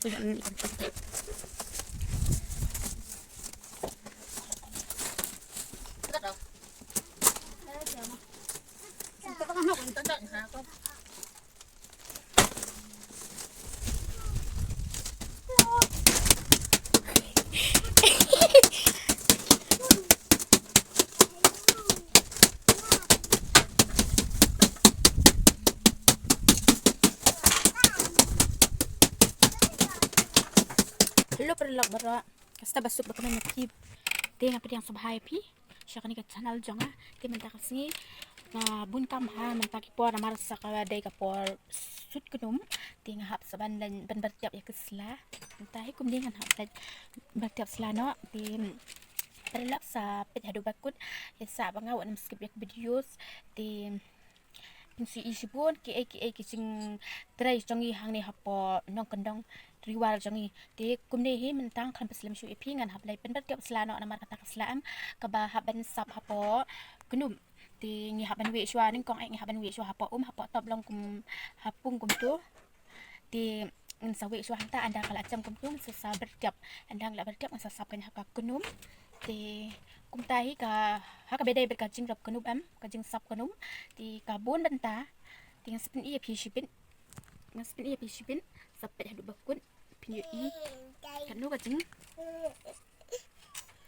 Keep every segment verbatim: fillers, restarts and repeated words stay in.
Hello paralok baroh. Ka sdang ba suk ba kmen ïa phi. Te nga pdiang sngewbha ïa phi sha kane ka channel jong nga. Te mynta ka sngi nga bun kam ha, mynta ki por namar sa ka dei ka por sut kynum. Te nga hap sa ban leh ban ber tiap ïa ka sla. Mynta hi kumne ngan hap leh ber tiap sla noh. Te paralok sa peit haduh ba kut. Ïa sa ba nga wat nym skip ïa ka videos. Te phin sa ïohi shibun kiei kiei ki jingtrei jong ngi hangne hapoh Nongkyndong Riwar jong ngi. Te kumne hi mynta khlem pynslem shuh ïa phi ngan hap leit pynber tiap sla noh namar kata ka sla em kaba hap ban sap hapoh kynum. Te ngi hap ban wieh shuwa nyngkong eh ngi hap ban wieh shuwa hapoh um hapoh top long kum ha pung kumtu. Te ngin sa wieh shuwa hangta ynda ka la jem kumtu ngin sa sa ber tiap. Ynda ngi la ber tiap ngin sa sap kane ha ka kynum. Te kumta hi ka ha kaba dei bad ka jingrep kynum em ka jingsap kynum. Te ka bun bynta. Te ngan sa pyni ïa phi shibit. Ngan sa pyni ïa phi shibit. Sa peit haduh ba kut. Phin ïohi katno ka jing.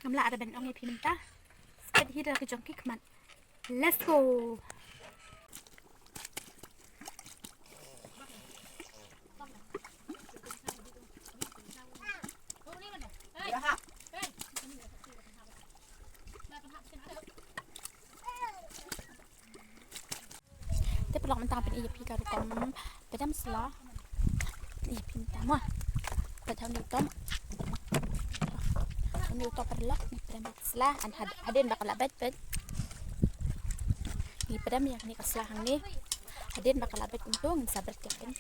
Ngam lah da ban ong ïa phi mynta. Sa peit hi da ki jong ki khmat. Let's go. Te paralok mynta phin ïa phi ka rukom pdem sla. Ïa phi mynta mo. Peit hangne u top. Hangne u top paralok ngi pdem sla an had hadien ba ka la beit beit. Ngi pdem ïa kane ka sla hangne. Hadien ba ka la beit kumtu ngin sa ber tiap kan.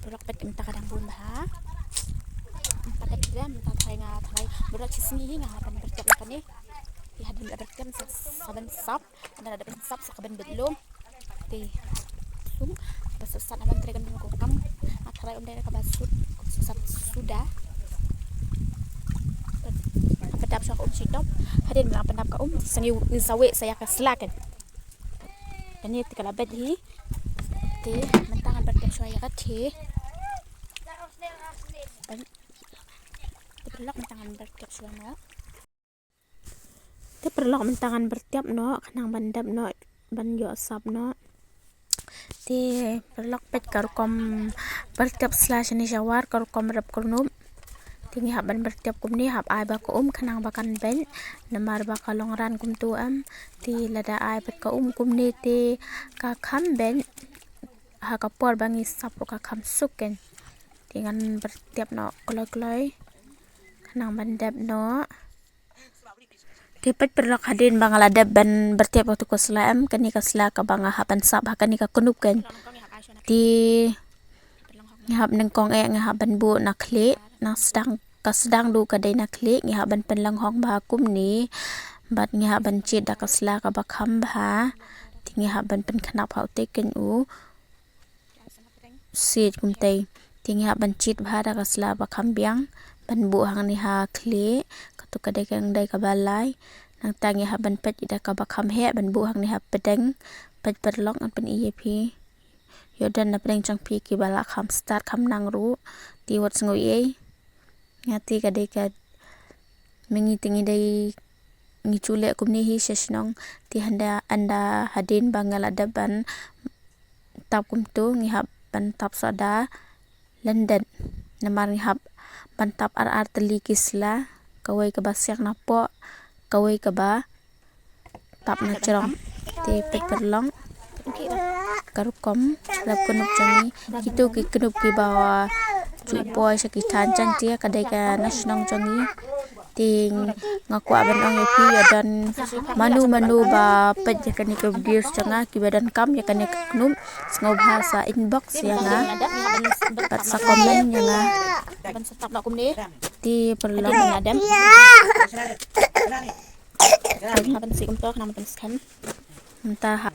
Paralok peit mynta ka dang bun bha. Mynta ka pdem mynta tharai nga tharai. Baroh shi sngi hi nga hap ban ber tiap ïa kane. Ïa hadien ba la ber tiap sa sa ban sap. Ynda la dep sap sa ka ban beit lum. Te sum ba sat sat ban trei kan ko kam. Nga tharai ym dei kaba sut, sat suda. Pyndap shuwa ka um shi top. Hadien ba la pyndap ka um sa ngi sa wieh sa ïa ka sla kan. Kane te ka la beit hi. Te mynta ngan ber tiap shuwa ïa ka the. Te paralok mynta ngan ber tiap shuwa noh. Te paralok mynta ngan ber tiap noh khnang ban dep noh ban ïoh sap noh. Te paralok peit ka rukom ber tiap sla shane sha war ka rukom rep kyrnup. Te ngi hap ban ber tiap kumne hap ai ba ka um khnang ba kan beit namar ba ka long ran kumtu em. Te lada ai beit ka um kumne te ka kham beit ha ka por ba ngi sap ruh ka kham suk kan. Te ngan ber tiap noh kloi kloi khnang ban dep noh. Te peit paralok hadien ba nga la dep ban ber tiap katu ka sla em kane ka sla kaba nga hap ban sap ha kane ka knup kan. Te nga hap nyngkong eh nga hap ban buh na khlieh na sdang ka sdang duh ka dei na khlieh nga hap ban pynlynghong bha kumne. Bad nga hap ban jied da ka sla kaba kham bha. Te nga hap ban pynkhnap ha ute kan u. Siej kumtei. Te ngi hap ban jied bha da ka sla ba kham biang ban buh hangne ha khlieh. Katu ka dei ka dei kaba lai. Nangta ngi hap ban peit da kaba kham heh ban buh hangne ha pdeng. Peit paralok ngan pyni ïa phi. Ïoh don na pdeng jong phi kiba la kham start kham nang ruh. Te wat sngew ei. Nga te ka dei ka mynta ngi te ngi dei ngi ju leh kumne hi sha shnong te hynda ynda hadien ba nga la dep ban tap kumtu ngi hap ban tap soda lyndet namar ngi hap ban tap ar ar tylli ki sla kawei kaba siak na poh kawei kaba tap na jrong. Te peit paralok ka rukom rep knup jong ngi. Kitu ki knup kiba ju poi sha ki than jaiñtia ka dei ka na shnong jong ngi. Te nga kwah ban ong ïa phi ïa don mano mano ba peit ïa kane ka video jong nga kiba donkam ïa kane ka knup sngewbha sa inbox ïa nga bad sa comment ïa nga. Te paralok. Ngi hap ban sih kumto khnang ban pynskhem. Mynta ha.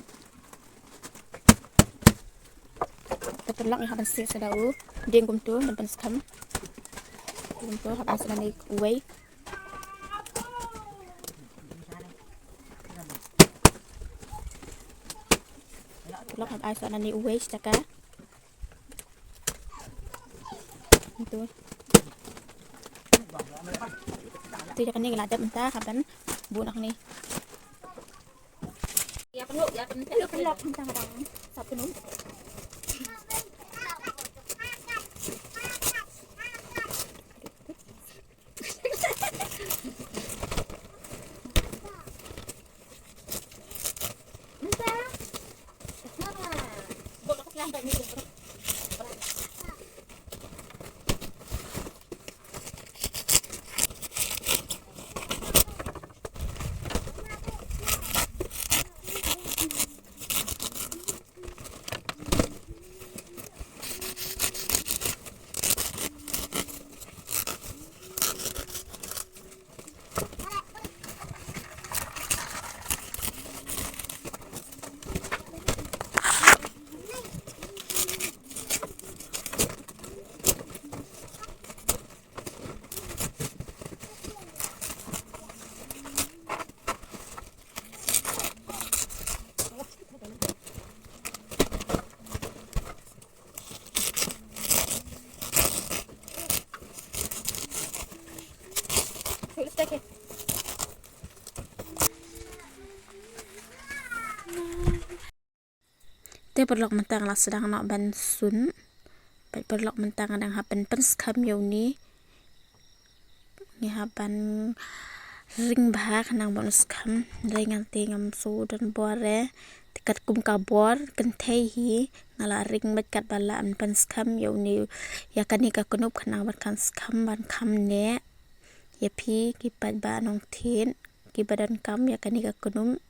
Te paralok ngi hap ban sih sa da u dieng kumto ban pynskhem. Kumto hap ai sa nangne uwei. Lok hap ai sa nangne uwei sha ka. Kumto. Te ïa kane ngi la dep mynta hap ban buh noh hangne. Te paralok, mynta nga la sdang noh ban sun. Peit paralok, mynta nga dang hap ban pynskhem ïa une. Ngi hap ban ring bha khnang ba un skhem. Hynrei nga te ngam shu don bor re. Te katkum ka bor kynthei hi, nga la ring beit katba lah ban pynskhem ïa une, ïa kane ka knup khnang ban kan skhem ban kham neh. Ïa phi ki paidbah nongthied kiba donkam ïa kane ka knup.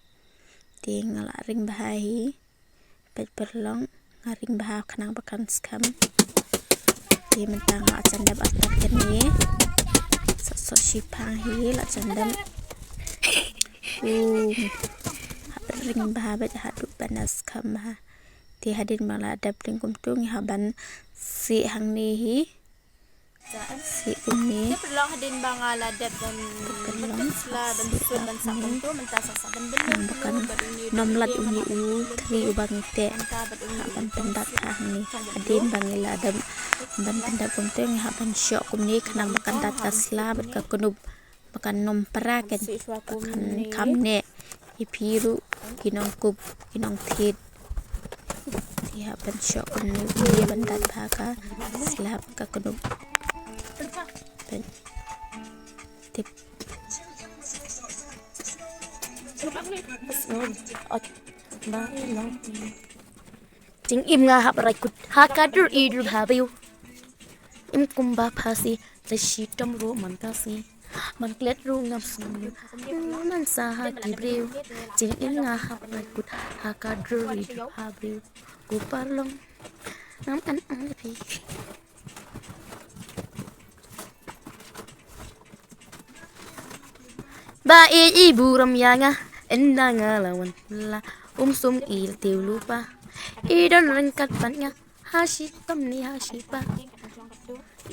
Te nga la ring bha hi. Peit paralok, nga ring bha khnang ba kan skhem. Te mynta nga la jan dep artat kane. Sot sot shiphang hi la jan dep. U. Hap ring bha beit haduh ban da skhem bha. Te hadien ba la dep ring kumto ngi hap ban sih hangne hi. Sih kumne. Te paralok, hadien ba nga la dep ban pynlong sla ban sut ban sah kumto, mynta sa sah ban bynlong. Ba kan nym lait une u thri uba ngi teh. Hap ban pyndap hangne. Hadien ba ngi la dep ban pyndap kumto ngi hap ban shoh kumne khnang ba kan dat ka sla bad ka knup. Ba kan nym pra, kan kham neh. Ïa phi ruh ki nongkup ki nongthied. Te hap ban shoh kumne kumne ban dat bha ka sla bad ka knup. Peit. Tip. Jingim nga hap rai kut ha ka dur i dur ha briew. Im kumba phasi, la shitom ruh man ka si. Man klet ruh ngam sngewthuh, man sa ha ki briew. Jingim nga hap rai kut ha ka dur i dur ha briew. Ko paralok, ngam kan ong ïa phi. Ba i i burom ïa nga, ynda nga la wan la um sum i la tiew lypa. I don ryngkat bad nga ha shi tam ne ha shi pa.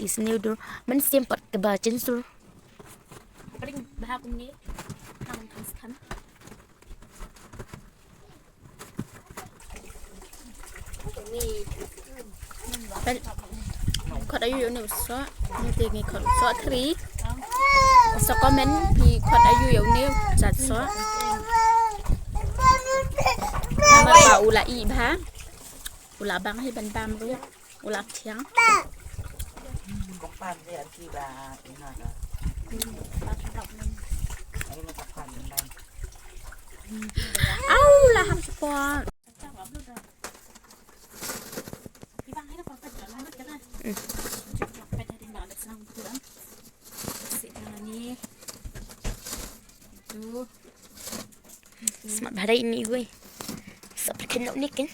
I sniew dur mynsiem pat kaba jynsur. Pring bha kumne. Nang kan skhan. Khot aïu ïa une u soh. Une te ngi khot soh thri. Sa comment phi khot aïu ïa une u jait soh. Namar ba u la ih bha. U la bang hi ban bam ruh. U la thiang. Au la hap spot. Smat bha ïa ini wei. Sa pyrkhat nok ni kan.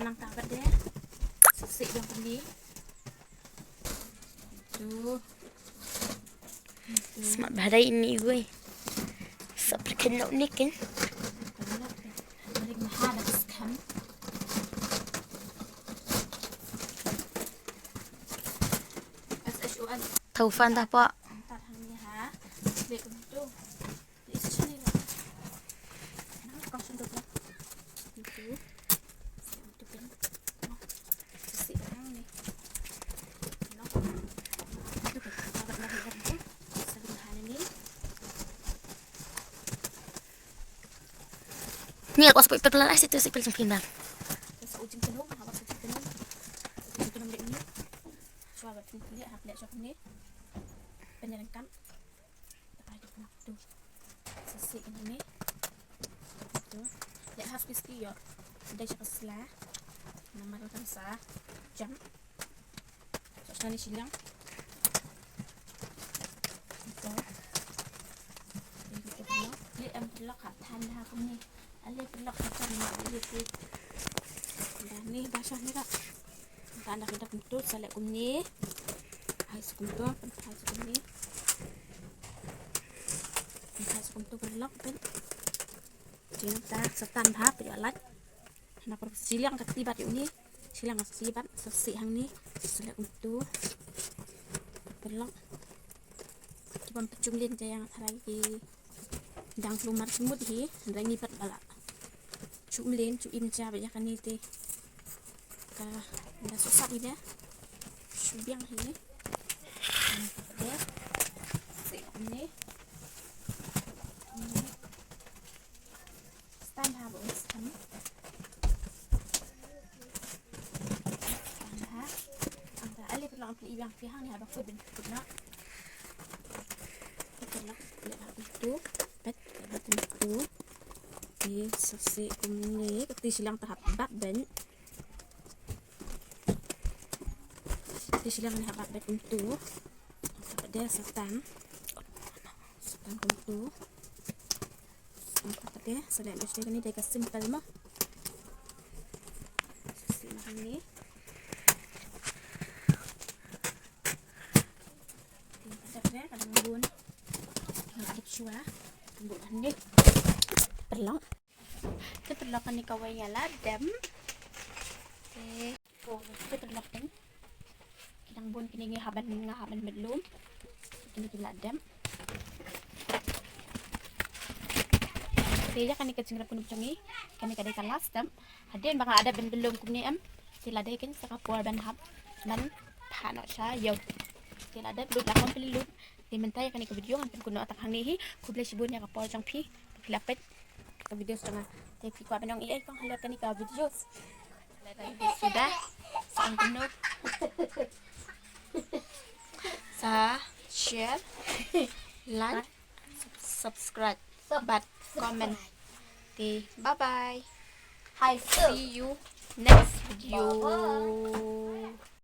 Nang ta bad de. Sisi dong kini. Tu. Smat bha dei ini gue. Sa pyrkhen nok nikin. Tau fan dah pak. Ni aku sepoi perpelan ai situ sepoi jengpin bang. Sisi ini. Tu. Leh half crispy ïoh. Dei sha ka sla. Namar kan sa jam. Sa sla ni shiliang. Tu. Leh em lok ha than ha kumne. Ale lok ha than ma leh tu. Dah ni dah sha ni dah. Ka anda kita kumtu sa leh kumne. Hai sa kumtu, hai sa kumne. Hai sa kumtu pynlok pyn. Jingta sa tan bha pyn lait. Na por shiliang ka tibat uni. Shiliang ka tibat sa si hangne. Sa leh kumtu. Pynlok. Ki bym pynjum lin jayang tharai ki dang pynmar sumut hi, hynrei ngi pat ba la shu mlien, shu im ja ba ïa kane te ka da sosat hi de. Shu biang hi. Te. Te ni. Stan ha ba stan. Stan ha. Anta ali pun lang pli ibang pihang ni ha ba kut bin kut na. Put na. Put na tu. Pet. Put na tu. Ni sasi kumne. Kati silang tahap bab ben. Kati silang ni ha bab ben tu. Anta dia satan. Satan tu. Anta dia selek bes dia ni dia ka simple mo. Sasi ni. Anta dia kadang bun. Ngadep shwa. Bun ni. Perlong. Te pynlok kane kawei nga la dem. Te, te pynlok kane. Ki dang bun kine ngi hap ban, nga hap ban met lum. Kine ki la dem. Te ïa kane ka jingrep kyndup jong ngi. Kane ka dei ka last step. Hadien ba nga la dep ban met lum kumne em. Te la dei kane sa ka por ban hap ban phah noh sha ïew. Te la dep lut la complete lut. Te mynta ïa kane ka video ngan pynkut noh tang hangne hi. Khublei shibun ïa ka por jong phi. Phi la peit ka video jong nga. Te phi kwah ban ong ei ei kong halor kane ka video. Suda sa ong kumno. Sa share, like, subscribe, bad comment. Te bye bye. Hai, see you next video.